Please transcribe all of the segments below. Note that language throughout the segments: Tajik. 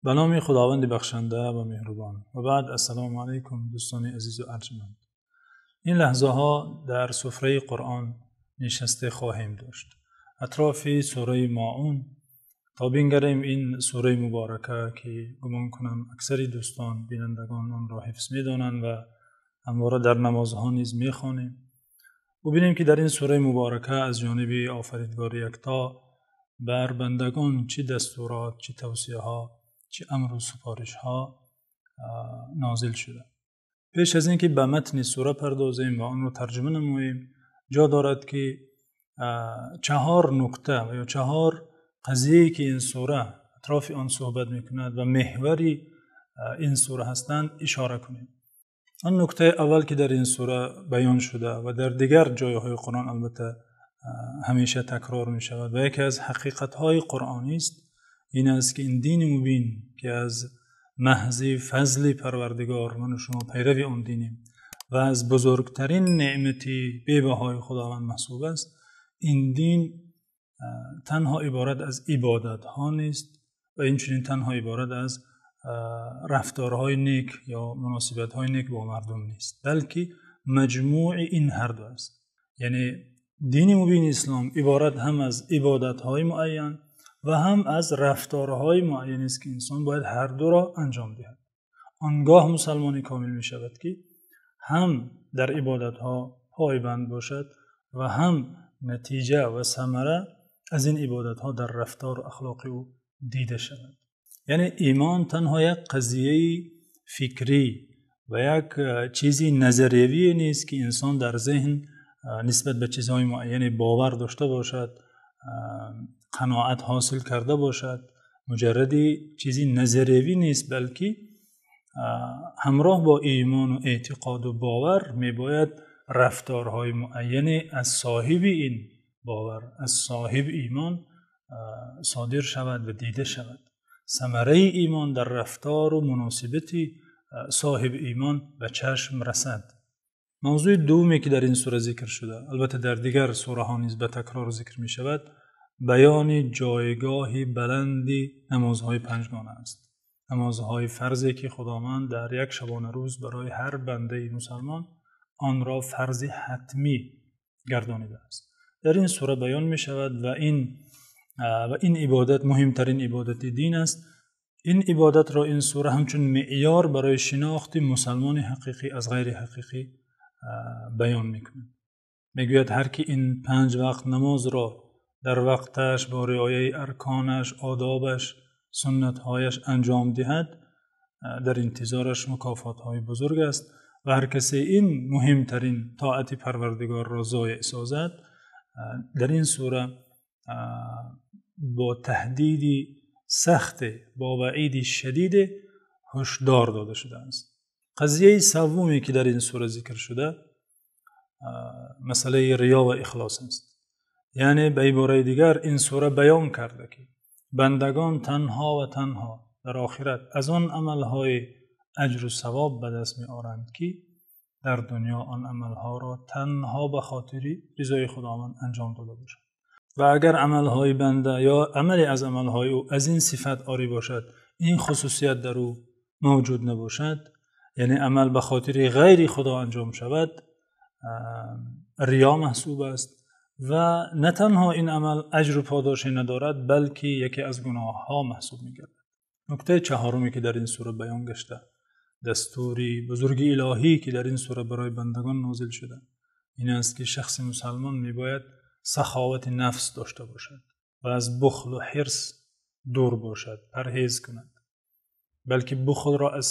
Ба номи Худованди бахшанда ва меҳрубон. Ва баъд, ассалому алайкум, дӯстони азизу арҷманд. Ин лаҳзаҳо дар сифраи Қуръон нишаста хоҳем дошт. Атрофи сураи Моун то бингарем ин сураи муборака, ки гумон кунам аксари дӯстон, бинандагон онро ҳифз медонанд ва ҳамвора дар намозҳо низ мехонем. Бубинем, ки дар ин сураи муборака аз ҷониби Офаридгори Якто бар бандагон чӣ дастурот, чӣ тавсияҳо, чӣ амру супоришҳо нозил шуда. Пеш аз инки ба матни сура пардозем ва онро тарҷума намоем, ҷо дорад, ки чаҳор нукта ва ё чаҳор қазияе, ки ин сура атрофи он суҳбат мекунад ва меҳвари ин сура ҳастанд, ишора кунем. Он нуктаи аввал, ки дар ин сура баён шуда ва дар дигар ҷойҳои Қуръон албатта ҳамеша такрор мешавад ва яке аз ҳақиқатҳои қуръонӣ аст, ин аст, ки ин дини мубин, ки аз маҳзи фазли Парвардигор ман ва шумо пайрави он динем ва аз бузургтарин неъмати бебаҳои Худованд маҳсуб аст, ин дин танҳо иборат аз ибодатҳо нест ва инчунин танҳо иборат аз рафторҳои нек ё муносибатҳои нек бо мардум нест, балки маҷмӯи ин ҳар ду аст. Яъне дини мубини ислом иборат ҳам аз ибодатҳои муайян ва ҳам аз рафторҳои муайян аст, ки инсон бояд ҳар дуро анҷом диҳад. Он гоҳ мусулмони комил мешавад, ки ҳам дар ибодатҳо пойбанд бошад ва ҳам натиҷа ва самара аз ин ибодатҳо дар рафтор ва ахлоқи ӯ дида шавад. Яъне имон танҳо як қазияи фикрӣ ва як чизи назариявӣ нест, ки инсон дар зеҳн нисбат ба чизҳои муайяне бовар дошта бошад, қаноат ҳосил карда бошад. Муҷаррад чизи назариявӣ нест, балки ҳамроҳ бо имон ва эътиқод ва бовар мебояд рафторҳои муайяне аз соҳиби ин бовар, аз соҳиби имон содир шавад ва дида шавад. Самараи имон дар рафтор ва муносибати соҳиби имон ба чашм расад. Мавзӯи дуюме, ки дар ин сура зикр шуда, албатта дар дигар сураҳо низ ба такрор зикр мешавад, баёни ҷойгоҳи баланди намозҳои панҷгона аст. Намозҳои фарзе, ки Худованд дар як шабонарӯз барои ҳар бандаи мусулмон онро фарзи ҳатмӣ гардонидааст. Дар ин сура баён мешавад ва ин ибодат муҳимтарин ибодати дин аст. Ин ибодатро ин сура ҳамчун меъёр барои шинохти мусулмони ҳақиқӣ аз ғайри ҳақиқӣ баён мекунад. Мегӯяд ҳар ки ин панҷ вақт намозро дар вақташ бо риояи арконаш, одобаш, суннатҳояш анҷом диҳад, дар интизораш мукофотҳои бузург аст ва ҳар касе ин муҳимтарин тоати Парвардигорро зоеъ созад, дар ин сура бо таҳдиди сахт, бо ваъиди шадид ҳушдор дода шудааст. Қазияи сеюме, ки дар ин сура зикр шуда, масъалаи риё ва ихлос аст. Яъне ба иборати дигар ин сура баён карда, ки бандагон танҳо ва танҳо дар охират аз он амалҳои аҷру савоб ба даст меоранд, ки дар дунё он амалҳоро танҳо ба хотири ризои Худованд анҷом дода бошанд. Ва агар амалҳои банда ё амале аз амалҳои ӯ аз ин сифат орӣ бошад, ин хусусият дар ӯ мавҷуд набошад, яъне амал ба хотири ғайри Худо анҷом шавад, риё маҳсуб аст ва на танҳо ин амал аҷру подоше надорад, балки яке аз гуноҳҳо маҳсуб мегардад. Нуктаи чаҳоруме, ки дар ин сура баён гашта, дастури бузурги илоҳӣ, ки дар ин сура барои бандагон нозил шуда, ин аст, ки шахси мусулмон мебояд саховати нафс дошта бошад ва аз бухл ва ҳирс дур бошад, парҳез кунад, балки бухлро аз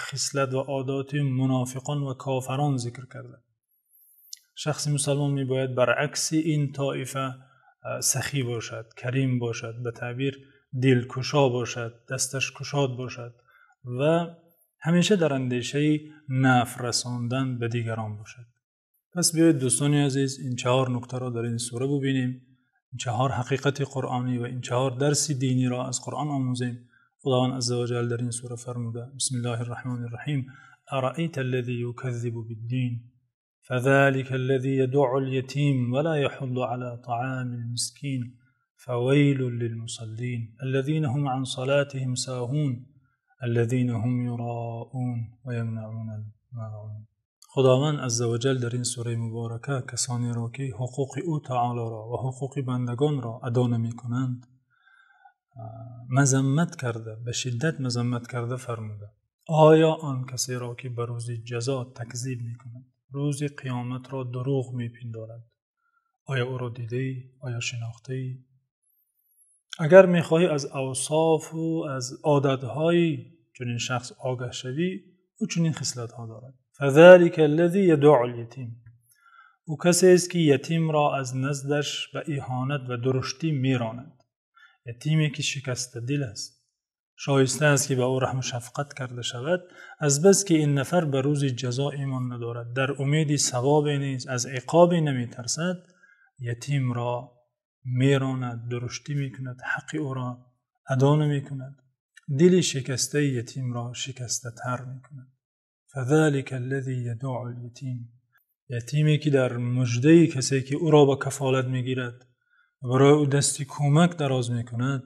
хислат ва одоти мунофиқон ва кофирон зикр карда. Шахси мусулмон мебояд баръакси ин тоифа сахӣ бошад, карим бошад, ба таъбир дилкушо бошад, дасташ кушод бошад ва ҳамеша дар андешаи нафъ расондан ба дигарон бошад. Пас биёед, дӯстони азиз, ин чаҳор нуктаро дар ин сура бубинем, ин чаҳор ҳақиқати қуръонӣ ва ин чаҳор дарси диниро аз Қуръон омӯзем. Худованд азза ва ҷалл дар ин сура фармуда: Бисмиллоҳир Раҳмонир Раҳим, أرأيت الذي يكذب بالدين فذلك الذي يدع اليتيم ولا يحض على طعام المسكين. فويل للمصلين الذين هم عن صلاتهم ساهون الذين هم يراءون ويمنعون الماعون. Худованд азза ва ҷалл дар ин сураи муборака касонеро ки ҳуқуқи ӯ таолоро ва ҳуқуқи бандагонро адо намекунанд мазаммат карда, ба шиддат мазаммат карда фармуда: оё он касеро ки ба рӯзи ҷазо такзиб мекунад, рӯзи қиёматро дурӯғ мепиндорад, оё ӯро дидаӣ? Оё шинохтаӣ? Агар мехоҳӣ аз авсоф ва аз одатҳои чунин шахс огаҳ шавӣ, ӯ чунин хислатҳо дорад. فذلك الذي يدع اليتيم. Ӯ касест ки ятимро аз наздаш ба иҳонат ва дурушти меронад. Ятиме ки шикастадил аст, шоиста аст ки ба ӯ раҳму шафқат карда шавад, аз бас ки ин нафар ба рӯзи ҷазо имон надорад, дар умеди савобе нест, аз иқобе наметарсад, ятимро меронад, дуруштӣ мекунад, ҳаққи ӯро адо намекунад, дили шикастаи ятимро шикастатар мекунад. فذلك الذي يدع اليتيم. Ятиме ки дар муждаи касе ки ӯро ба кафолат мегирад ва барои ӯ дасти кӯмак дароз мекунад.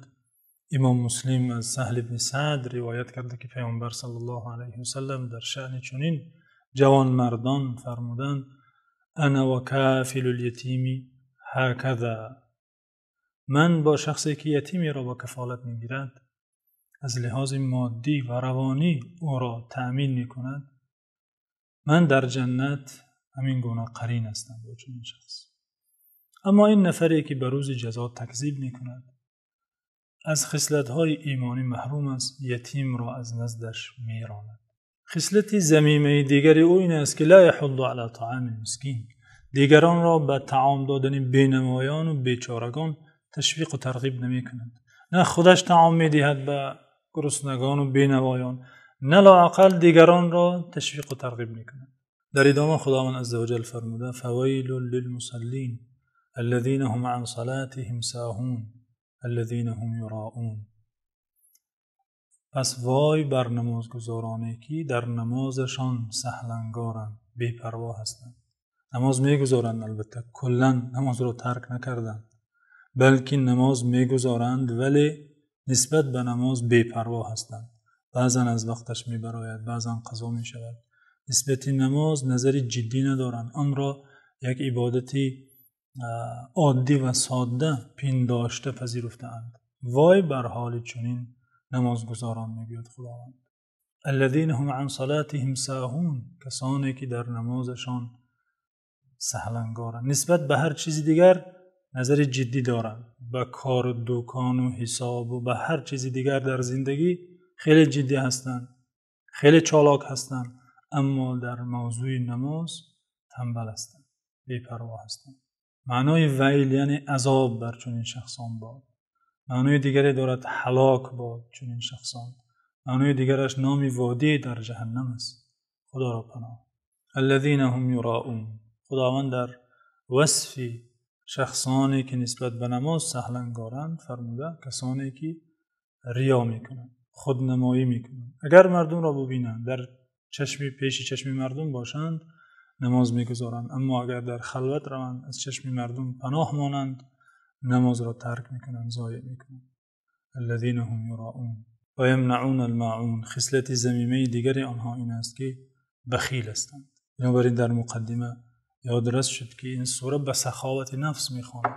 Имом Муслим аз Саҳл ибни Саъд ривоят карда ки Паёмбар саллаллоҳу алайҳи васаллам дар шаъни чунин ҷавонмардон фармуданд: أنا وكافل اليتيم هكذا. Ман бо шахсе ки ятимеро ба кафолат мегирад, аз лиҳози моддӣ ва равонӣ ӯро таъмин мекунад, ман дар ҷаннат ҳамин гуна қарин ҳастам бо чунин шахс. Аммо ин нафаре ки ба рӯзи ҷазо такзиб мекунад, аз хислатҳои имонӣ маҳрум аст, ятимро аз наздаш меронад. Хислати замимаи дигари ӯ ин аст ки ла яҳудду ала таъами мискин, дигаронро ба таом додани бенавоён ва бечорагон ташвиқ ва тарғиб намекунад. На худаш таом медиҳад ба гуруснагон ва бенавоён, на лоақал дигаронро ташвиқ ва тарғиб мекунад. Дар идома Худованд азза ва ҷалл фармуда: فويل للمصلين الذين هم عن صلاتهم ساهون الذين هم يراءون. Пас вой бар намозгузороне ки дар намозашон саҳлангоранд, бепарво ҳастанд. Намоз мегузоранд, албатта куллан намозро тарк накарданд, балки намоз мегузоранд, вале нисбат ба намоз бепарво ҳастанд. Баъзан аз вақташ мебарояд, баъзан қазо мешавад. Нисбати намоз назари ҷиддӣ надоранд, онро як ибодати оддӣ ва содда пиндошта пазируфтаанд. Вой бар ҳоли чунин намозгузорон, мегӯяд Худованд. الذين هم عن صلاتهم ساهون, касоне ки дар намозашон саҳлангоранд, нисбат ба ҳар чизи дигар назари ҷиддӣ доранд, ба кору дукону ҳисобу ба ҳар чизи дигар дар зиндагӣ хеле ҷиддӣ ҳастанд, хеле чолок ҳастанд, аммо дар мавзӯи намоз танбал ҳастанд, бепарво ҳастанд. Маънои вайл яъне азоб бар чунин шахсон бод. Маънои дигаре дорад: ҳалок бод чунин шахсон. Маънои дигараш номи водӣ дар ҷаҳаннам аст, Худоро паноҳ. الذين هم يراءون. Худованд дар васфи шахсоне ки нисбат ба намоз саҳлангоранд фармуда: касоне ки риё мекунанд, худнамоӣ мекунанд. Агар мардумро бубинанд, дар чашми пеши чашми мардум бошанд, намоз мегузоранд, аммо агар дар халват раванд, аз чашми мардум паноҳ монанд, намозро тарк мекунанд, зоеъ мекунанд. الذين هم يراءون ويمنعون الماعون. Хислати замимаи дигари онҳо ин аст ки бахил ҳастанд. Бинобар ин дар муқаддима ёдрас шуд ки ин сура ба саховати нафс мехонад,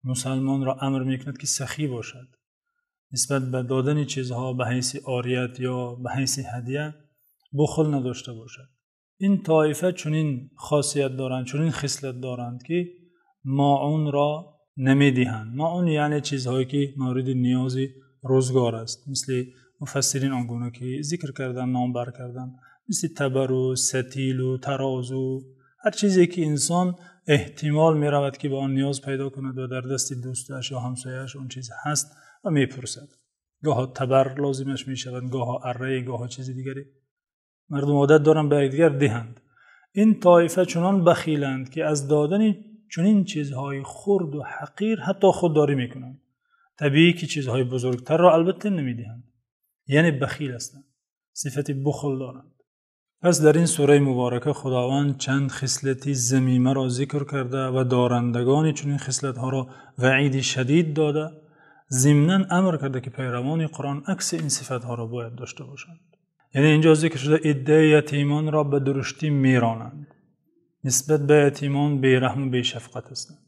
мусалмонро амр мекунад ки сахӣ бошад, нисбат ба додани чизҳо ба ҳайси орият ё ба ҳайси ҳадия бухл надошта бошад. Ин тоифа чунин хосият доранд, чунин хислат доранд ки моунро намедиҳанд. Моун яъне чизҳое ки мавриди ниёзи рӯзгор аст, мисли муфассирин он гуна ки зикр кардан, номбар кардан, мисли табару сатилу тарозу, ҳар чизе ки инсон эҳтимол меравад ки ба он ниёз пайдо кунад ва дар дасти дӯсташ ё ҳамсояаш он чиз ҳаст ва мепурсад. Гоҳо табар лозимаш мешавад, гоҳо аррае, гоҳо чизи дигаре. Мардум одат доранд ба якдигар диҳанд. Ин тоифа чунон бахиланд ки аз додани чунин чизҳои хурду ҳақир ҳатто худдорӣ мекунанд. Табиӣ ки чизҳои бузургтарро албатта намедиҳанд. Яъне бахил ҳастанд, сифати бухл доранд. Пас дар ин сураи муборака Худованд чанд хислати замимаро зикр карда ва дорандагони чунин хислатҳоро ваъиди шадид дода, зимнан амр карда, ки пайравони Қуръон акси ин сифатҳоро бояд дошта бошанд. Яъне инҷо зикр шуда иддаи ятимонро ба дурӯштӣ меронанд, нисбат ба ятимон бераҳм ва бешафқат ҳастанд.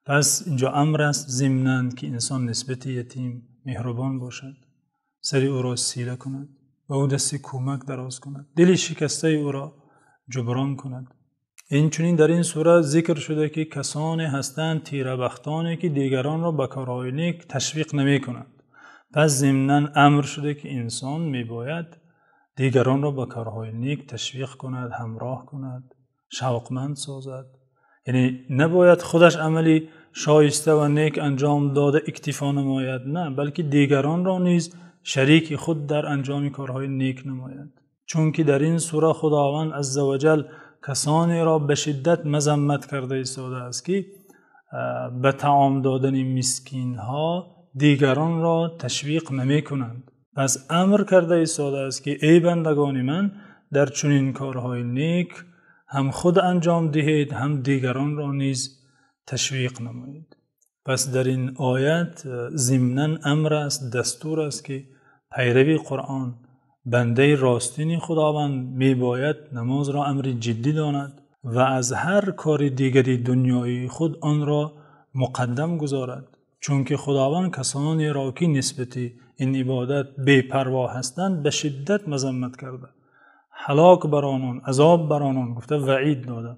Пас инҷо амр аст зимнан, ки инсон нисбат ба ятим меҳрубон бошад, сари ӯро сила кунад, ба ӯ дасти кӯмак дароз кунад, дили шикастаи ӯро ҷуброн кунад. Инчунин дар ин сура зикр шуда, ки касоне ҳастанд тирабахтоне, ки дигаронро ба корҳои нек ташвиқ намекунанд. Пас зимнан амр шуда, ки инсон мебояд дигаронро ба корҳои нек ташвиқ кунад, ҳамроҳ кунад, шавқманд созад. Яъне набояд худаш амали шоиста ва нек анҷом дода иктифо намояд, на, балки дигаронро низ шарики худ дар анҷоми корҳои нек намояд. Чунки дар ин сура Худованд азза ва ҷалл касонеро ба шиддат мазаммат карда истодааст, ки ба таом додани мискинҳо дигаронро ташвиқ намекунанд. Пас амр карда истодааст, ки эй бандагони ман, дар чунин корҳои нек ҳам худ анҷом диҳед, ҳам дигаронро низ ташвиқ намоед. Пас дар ин оят зимнан амр аст, дастур аст, ки пайрави Қуръон, бандаи ростини Худованд мебояд намозро амри ҷиддӣ донад ва аз ҳар кори дигари дунёии худ онро муқаддам гузорад. Чунки Худованд касонеро, ки нисбат ин ибодат бепарво ҳастанд, ба шиддат мазаммат карда, ҳалок бар онон, азоб бар онон гуфта ваъид дода.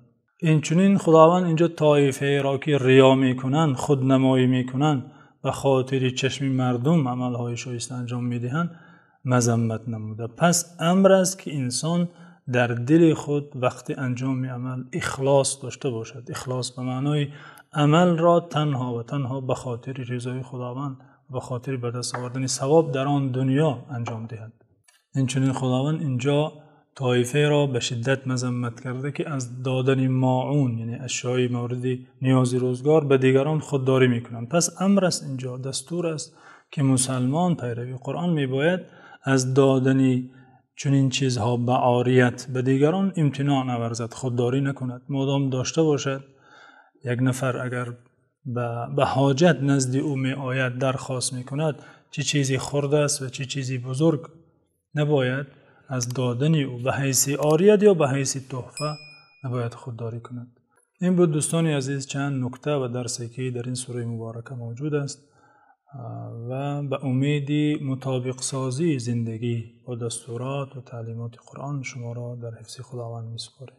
Инчунин Худованд инҷо тоифаеро, ки риё мекунанд, худнамоӣ мекунанд, ба хотири чашми мардум амалҳои шоиста анҷом медиҳанд, мазаммат намуда. Пас амр аст, ки инсон дар дили худ вақти анҷоми амал ихлос дошта бошад. Ихлос ба маънои амалро танҳо ва танҳо ба хотири ризои Худованд, ба хотири ба даст овардани савоб дар он дунё анҷом диҳад. Инчунин Худованд инҷо тоифаеро ба шиддат мазаммат карда, ки аз додани моун, яъне ашёи мавриди ниёзи рӯзгор, ба дигарон худдорӣ мекунанд. Пас амр аст инҷо, дастур аст, ки мусулмон пайрави Қуръон мебояд аз додани чунин чизҳо ба орият ба дигарон имтиноъ наварзад, худдорӣ накунад. Модом дошта бошад, як нафар агар ба ҳоҷат назди ӯ меояд, дархост мекунад, чӣ чизе хурд аст ва чӣ чизе бузург, набояд аз додани ӯ ба ҳайси орият ё ба ҳайси туҳфа набояд худдорӣ кунад. Ин буд, дӯстони азиз, чанд нукта ва дарсе, ки дар ин сураи муборака мавҷуд аст ва ба умеди мутобиқсозии зиндагӣ бо дастурот ва таълимоти Қуръон шуморо дар ҳифзи Худованд месупорем.